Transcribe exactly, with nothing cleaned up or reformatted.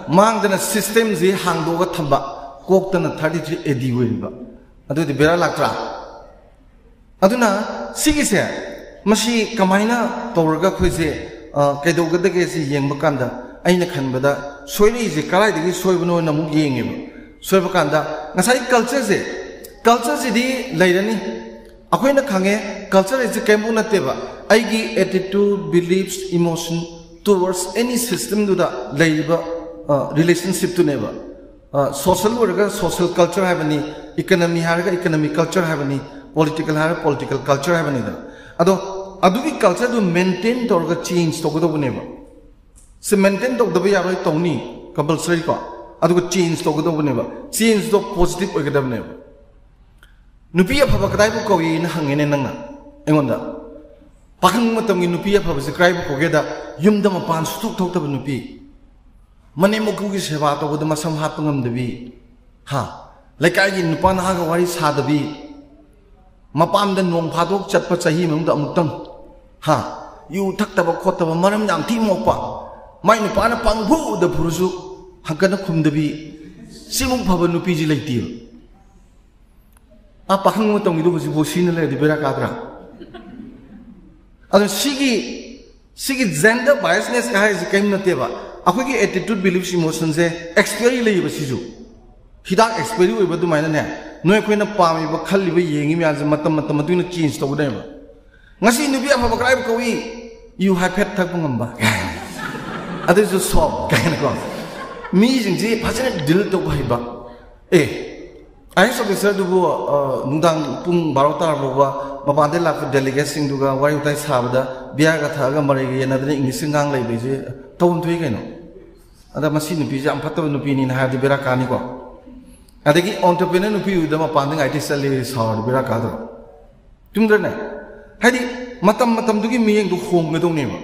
ꯃꯥꯡꯗꯅ systemꯁꯤ ꯍꯥꯡꯗꯣꯛꯑꯒ ꯊꯝꯕ, ꯀꯣꯛꯇꯅ thirty three A D ꯑꯣꯏꯔꯤꯕ꯫ ꯑꯗꯨꯗꯤ ꯕꯦꯔꯥ ꯂꯥꯛꯇ꯭ꯔꯥ? ꯑꯗꯨꯅ ꯁꯤꯒꯤꯁꯦ, ꯃꯁꯤ ꯀꯃꯥꯏꯅ ꯇꯧꯔꯒ ꯑꯩꯈꯣꯏꯁꯦ, ꯑ, ꯀꯩꯗꯧꯒꯗꯒꯦ ꯁꯤ ꯌꯦꯡꯕ ꯀꯥꯟꯗ, ꯑꯩꯅ ꯈꯟꯕꯗ ꯁꯣꯏꯔꯛꯏꯁꯦ ꯀꯗꯥꯏꯗꯒꯤ ꯁꯣꯏꯕꯅꯣꯅ ꯑꯃꯨꯛ ꯌꯦꯡꯉꯦꯕ꯫ ꯁꯣꯏꯕ ꯀꯥꯟꯗ ꯉꯁꯥꯏ cultureꯁꯦ, cultureꯁꯤꯗꯤ ꯂꯩꯔꯅꯤ, ꯑꯩꯈꯣꯏꯅ ꯈꯪꯉꯦ, culture ꯍꯥꯏꯁꯦ ꯀꯔꯤꯝꯐꯥꯎ ꯅꯠꯇꯦꯕ, ꯑꯩꯒꯤ attitude, beliefs, emotion towards any systemꯗꯨꯗ ꯂꯩꯔꯤꯕ, ꯑ, relationshipꯇꯨꯅꯦꯕ꯫ ꯑ, social ꯑꯣꯏꯔꯒ social culture ꯍꯥꯏꯕꯅꯤ, economy ꯍꯥꯏꯔꯒ economic culture ꯍꯥꯏꯕꯅꯤ, political ꯍꯥꯏꯔꯒ political culture ꯍꯥꯏꯕꯅꯤꯗꯅ꯫ ꯑꯗꯣ ꯑꯗꯨꯒꯤ cultureꯗꯨ maintain ꯇꯧꯔꯒ change ꯇꯧꯒꯗꯧꯕꯅꯦꯕ꯫ ꯁꯤ maintain ꯇꯧꯗꯕ ꯌꯥꯔꯣꯏ, ꯇꯧꯅꯤ, compulsory ꯀꯣ꯫ ꯑꯗꯨꯒ change ꯇꯧꯒꯗꯧꯕꯅꯦꯕ, changeꯗꯣ positive ꯑꯣꯏꯒꯗꯕꯅꯦꯕ꯫ ꯅꯨꯄꯤ ꯑꯐꯕ ꯀꯗꯥꯏꯕꯨ ꯀꯧꯏꯅ ꯍꯪꯉꯦꯅꯦ ꯅꯪꯅ ꯑꯩꯉꯣꯟꯗ꯫ ꯄꯥꯈꯪ ꯃꯇꯝꯒꯤ ꯅꯨꯄꯤ ꯑꯐꯕꯁꯦ ꯀꯗꯥꯏꯕꯨ ꯀꯧꯒꯦꯗ, ꯌꯨꯝꯗ ꯃꯄꯥꯟ ꯁꯨꯊꯣꯛ ꯊꯣꯛꯇꯕ ꯅꯨꯄꯤ, ꯃꯅꯦꯝ ꯃꯀꯨꯒꯤ ꯁꯦꯕꯥ ꯇꯧꯕꯗ ꯃꯁꯝ ꯍꯥꯠꯄ ꯉꯝꯗꯕꯤ, ꯍꯥ, ꯂꯩꯀꯥꯏꯒꯤ ꯅꯨꯄꯥ ꯅꯍꯥꯒ ꯋꯥꯔꯤ ꯁꯥꯗꯕꯤ, ꯃꯄꯥꯝꯗ ꯅꯣꯡ ꯐꯥꯗꯣꯛ ꯆꯠꯄ ꯆꯍꯤ ꯃꯅꯨꯡꯗ ꯑꯃꯨꯛꯇꯪ, ꯍꯥ, ꯌꯨ ꯊꯛꯇꯕ ꯈꯣꯠꯇꯕ, ꯃꯔꯝ ꯌꯥꯝ ꯊꯤ ꯃꯣꯛꯄ, ꯃꯥꯏ ꯅꯨꯄꯥꯅ ꯄꯪꯐꯨꯗ ꯐꯨꯔꯁꯨ ꯍꯪꯀꯠꯅ ꯈꯨꯝꯗꯕꯤ, ꯁꯤꯃꯨꯛ ꯐꯕ ꯅꯨꯄꯤꯁꯤ ꯂꯩꯇꯦꯕ꯫ ꯑꯥ, ꯄꯥꯈꯪ ꯃꯇꯝꯒꯤꯗꯨ ꯍꯧꯖꯤꯛꯐꯥꯎ ꯁꯤꯅ ꯂꯩꯔꯗꯤ ꯕꯦꯔꯥ ꯀꯥꯗ꯭ꯔꯥ? ꯑꯗꯨ ꯁꯤꯒꯤ, ꯁꯤꯒꯤ gender biasness ꯀ ꯍꯥꯏꯔꯤꯁꯤ ꯀꯔꯤꯝ ꯅꯠꯇꯦꯕ꯫ ꯑꯩꯈꯣꯏꯒꯤ attitude, beliefs, emotionꯁꯦ expiry ꯂꯩꯌꯦꯕ꯫ ꯁꯤꯁꯨ ꯍꯤꯗꯥꯛ expiry ꯑꯣꯏꯕ ꯑꯗꯨꯃꯥꯏꯅꯅꯦ, ꯅꯣꯏ ꯑꯩꯈꯣꯏꯅ ꯄꯥꯝꯃꯤꯕ, ꯈꯜꯂꯤꯕ, ꯌꯦꯡꯉꯤ ꯃꯌꯥꯝꯁꯦ ꯃꯇꯝ ꯃꯇꯝ ꯃꯇꯨꯡ ꯏꯟꯅ change ꯇꯧꯒꯗꯕꯅꯦꯕ꯫ ꯉꯁꯤ ꯅꯨꯄꯤ ꯑꯐꯕ ꯀꯗꯥꯏꯕꯨ ꯀꯧꯏ? ꯌꯨ ꯍꯥꯏꯐꯦꯠ ꯊꯛꯄ ꯉꯝꯕ꯫ ꯑꯗꯨꯁꯨ soft ꯀꯥꯏꯅꯀꯣ꯫ ꯃꯤꯁꯤꯡꯁꯤ ꯐꯖꯅ deal ꯇꯧꯕ ꯍꯩꯕ꯫ ꯑꯦ, IAS officerꯗꯨꯕꯨ, ꯑ, ꯅꯨꯡꯗꯥꯡ ꯄꯨꯡ ꯕꯥꯔꯣ ꯇꯥꯔꯐꯥꯎꯕ ꯃꯄꯥꯟꯗꯩ ꯂꯥꯛꯄ delegateꯁꯤꯡꯗꯨꯒ ꯋꯥꯔꯤ ꯋꯥꯇꯥꯏ ꯁꯥꯕꯗ ꯕꯤꯌꯥꯔꯒ ꯊꯛꯑꯒ ꯃꯔꯩꯒ ꯌꯦꯟꯅꯗꯅ Englishꯀ ꯉꯥꯡ ꯂꯩꯕꯩꯁꯦ ꯇꯧꯐꯝ ꯊꯣꯛꯏ ꯀꯩꯅꯣ꯫ ꯑꯗ ꯃꯁꯤ ꯅꯨꯄꯤꯁꯦ ꯌꯥꯝ ꯐꯠꯇꯕ ꯅꯨꯄꯤꯅꯤꯅ ꯍꯥꯏꯔꯗꯤ ꯕꯦꯔꯥ ꯀꯥꯅꯤꯀꯣ꯫ ꯑꯗꯒꯤ entrepreneur ꯅꯨꯄꯤꯗꯨꯗ ꯃꯄꯥꯟꯗ ꯉꯥꯏꯇ ꯆꯠꯂꯦ ꯁꯥꯎꯔꯗꯤ ꯕꯦꯔꯥ ꯀꯥꯗ꯭ꯔꯣ? ꯆꯨꯝꯗ꯭ꯔꯅꯦ? ꯍꯥꯏꯗꯤ ꯃꯇꯝ ꯃꯇꯝꯗꯨꯒꯤ ꯃꯤꯠꯌꯦꯡꯗꯣ ꯍꯣꯡꯒꯗꯧꯅꯦꯕ꯫